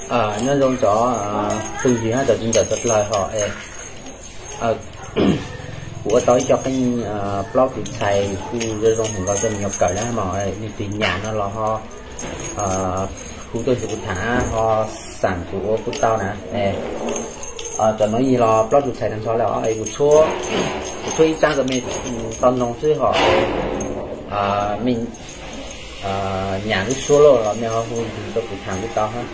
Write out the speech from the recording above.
Nyob zoo cov phooj ywg hab cov txhua ntawm txhua dlawg hos. Kuv ua tau ib co qeej plaub tus txhais kuj zoo zoo heev los coj me nyuam kawm na mog. Leej twg nyam no los ho hu tuaj nrug kuv tham, ho xam kuv ua kuj tau na. Cov nuav yog los plaub tus txhais tag nrho lawm os. Kuv tshuab ib tsaab rau mej tau noog xwb hos mej nyam lub suab lawm los mej ho hu nrug rau kuv tham kuj tau hab.